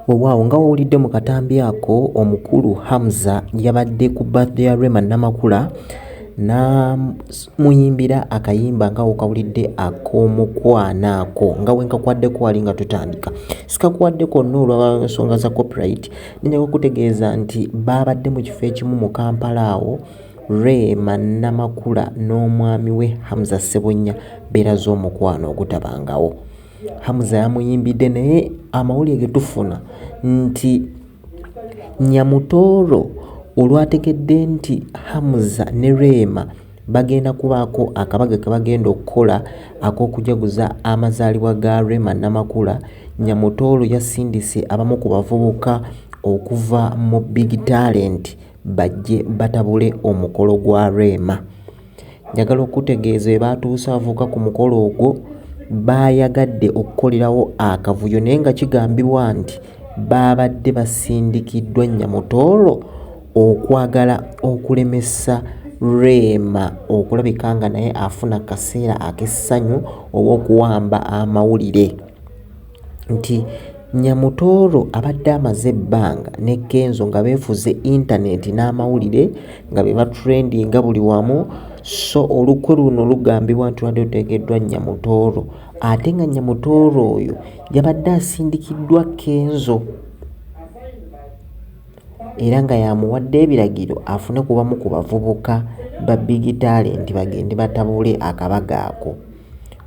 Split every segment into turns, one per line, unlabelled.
Weewaawo nga w'owulidde mu katambi ako, omukulu Hamza yabadde ku birthday ya Rema Namakula n'amuyimbira akayimba nga w'okawulidde ak'omukwano ako nga bwe nkakuwaddeko wali nga tutandika. Sikakuwadde konna olwa nsonga za copyright, naye njagala okukutegeeza nti baabadde mu kifo ekimu mu Kampala awo Rema Namakula n'omwami we Hamza Ssebunnya beeraze omukwano ogutabangawo. Hamza yamuyimbidde naye amawulire ge tufuna nti Nyamutooro olwategedde nti Hamza ne Rema bagenda kubaako akabaga ke bagenda okukola ak'okujaguza amazaalibwa ga Rema Namakula, Nyamutooro yasindise abamu ku bavubuka okuva mu Big Talent bajje batabule omukolo gwa Rema. Njagala okukutegeeza bwe baatuuse abavubuka ku mukolo ogwo baayagadde okukolerawo akavuyo naye nga kigambibwa nti baabadde basindikiddwa Nyamutooro okwagala okulemesa Rema okulabika nga naye afuna akaseera ak'essanyu oba okuwamba amawulire. Nti Nyamutooro abadde amaze ebbanga ne Kenzo nga beefuze yintaneeti n'amawulire nga be batrendinga buli wamu so olukwe luno lugambibwa nti lubadde lutegekeddwa Nyamutooro ate nga Nyamutooro oyo yabadde asindikiddwa Kenzo era nga y'amuwadde ebiragiro afune ku bamu ku bavubuka ba Big Talent bagende batabule akabaga ako.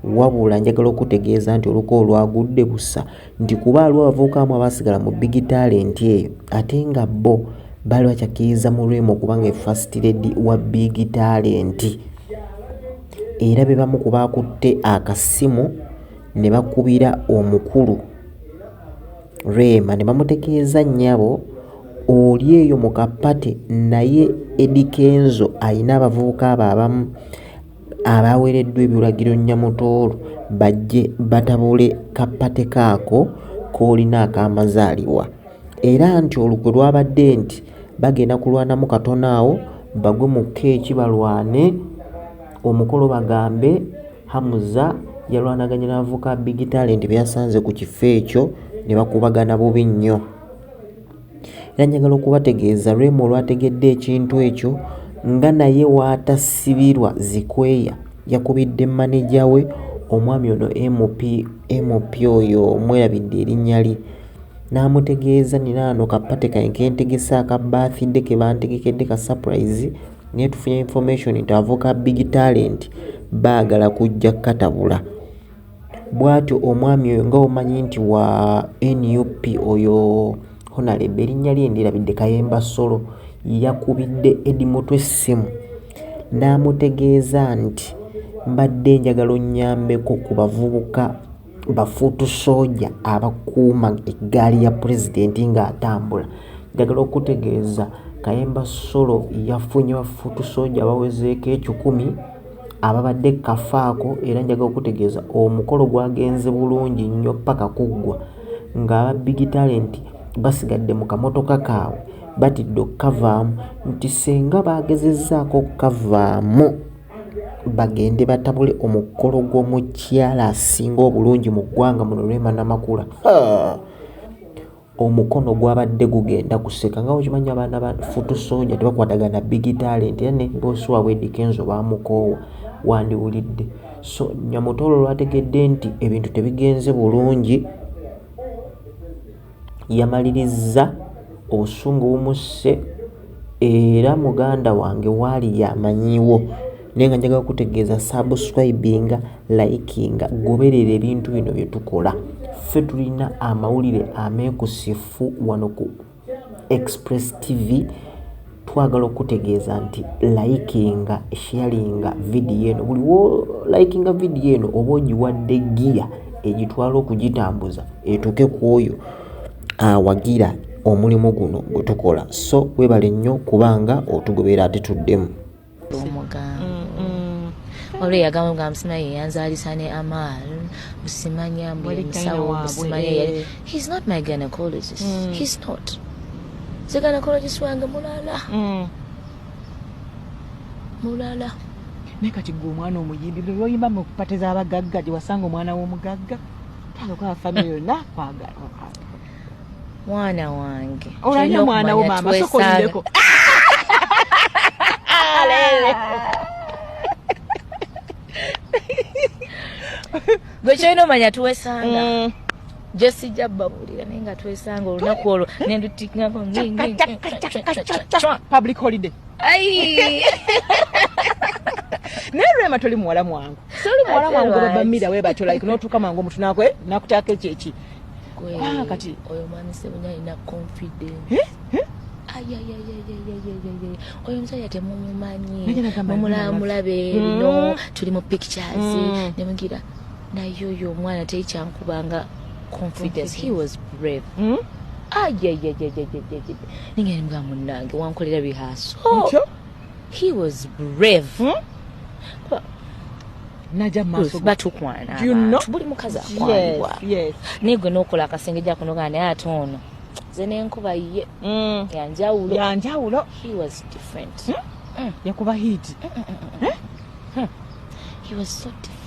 Wabula njagala okukutegeeza nti olukwe olwagudde busa nti kuba waliwo abavubuka abamu abaasigala mu Big Talent eyo ate nga bo baali bakyakkiririza mu Rema okuba nga ye First Lady wa Big Talent era be bamu ku baakutte akasimu ne bakubira omukulu Rema ne bamutegeeza nnyabo oli eyo mu kapate naye Eddy Kenzo alina abavubuka abo abamu abaaweereddwa ebiragiro Nyamutooro bajje batabule kapate kaako k'olina ak'amazaalibwa era nti olukwe lwabadde nti bagenda kulwanamu katono awo bagwe mu keeki balwane omukolo bagambe Hamza yalwanaganye n'abavubuka ba Big Talent be yasanze ku kifo ekyo ne bakubagana bubi nnyo. Era njagala okubategeeza Rema olwategedde ekintu ekyo nga naye w'atasibirwa zikweya yakubidde maneja we omwami ono MP, MP oyo mwerabidde erinnya lye n'amutegeeza nina wano ka party kange ke ntegese aka birthday ke bantegekedde ka surprise naye tufunye information nti abavubuka Big Talent baagala kujja kukatabula. Bw'atyo omwami oyo nga bw'omanyi nti wa nup oyo Honalebo erinnya lye ndyerabidde Kayemba Ssolo yakubidde Eddie Mutwe essimu n'amutegeeza nti mbadde njagala onnyambeko ku bavubuka bafuutusooja abakuuma eggaali ya pulezidenti ng'atambula. Njagala okukutegeeza Kayemba Solo yafunye bafuutusooja abawezeeko ekikumi ababadde ku kafo ako era njagala okukutegeeza omukolo gwagenze bulungi nnyo ppaka kuggwa ng'aba Big Talent basigadde mu kamotoka kaabwe batidde okukavaamu nti ssinga baagezezzaako okukavaamu bagende batabule omukolo gw'omukyala asinga obulungi mu ggwanga muno Rema Namakula. Omukono gwabadde gugenda kuseka nga bw'okimanyi abaana ba Futu Soldier tebakwatagana na Big Talent era ne bboosi waabwe Eddy Kenzo baamukoowa wandiwulidde. So Nyamutooro olwategedde nti ebintu tebigenze bulungi yamalirizza obusungu bumusse era muganda wange waali yamanyiwo naye nga njagala kutegeeza subscribinga likinga goberera ebintu bino bye tukola ffe tulina amawulire ameekusifu wano ku Express TV twagala okutegeeza nti likinga sharinga vidiyo eno buli wo likinga vidiyo eno oba ogiwadde giya egitwala okugitambuza etuuke ku oyo awagira omulimu guno gwe tukola so webale nnyo kubanga otugobera ate tuddemu
Waliwo eyagamba nga musimanyi yeyanzalisa ne Amal musimanya mbu musawo musimanya yali eh. He's not my gynecologist. He's not. Nze gynecologist wange mulala. Mulala.
Naye kati gwe omwana omuyimbi, bino byoyimba mu party z'abagagga, gye wasanga omwana w'omugagga, twala family yonna kwagala.
Mwana wange.
Olanya
Kyolina
mwana wo,
okumanya
maama, sooka
twesanga-
olindeko.
Gwe kyolina omanya tuwesanga, gye sijja babuulira, naye nga twesanga olunaku olwo nendutikako.
Public holiday.
Ai!
Naye Rema, toli muwala mwangu, toli muwala
Ate
mwangu.
lwaki?
Babamira we batyo, like notuuka mangu omuntu nakwe nakutaako ekyo eki.
Gwe,
Ah, kati-
oyo mwami Sebunya alina confidence. Ayayayayayayayayay, oyo omusajja temumumanyi.
Nange nagamba.
Mumulamulabe bino tuli mu pictures nemugira, naye oyo omwana tekyankubanga confidence. He was brave. Ayayayayayayay, ninga nimuga, munnange, wankolera rehearsal.
Ntyo?
He was brave. Kuba
Najja mu maaso.
Ruth, batukwana
Do you know?
abantu, buli mukazi akwanibwa.
Yes.
Naye gwe n'okola akasenge jakunogaa, naye ate ono ze n'enkuba ye yanjawulo.
Yanjawulo.
He was different.
Yakuba hit.
He was so different.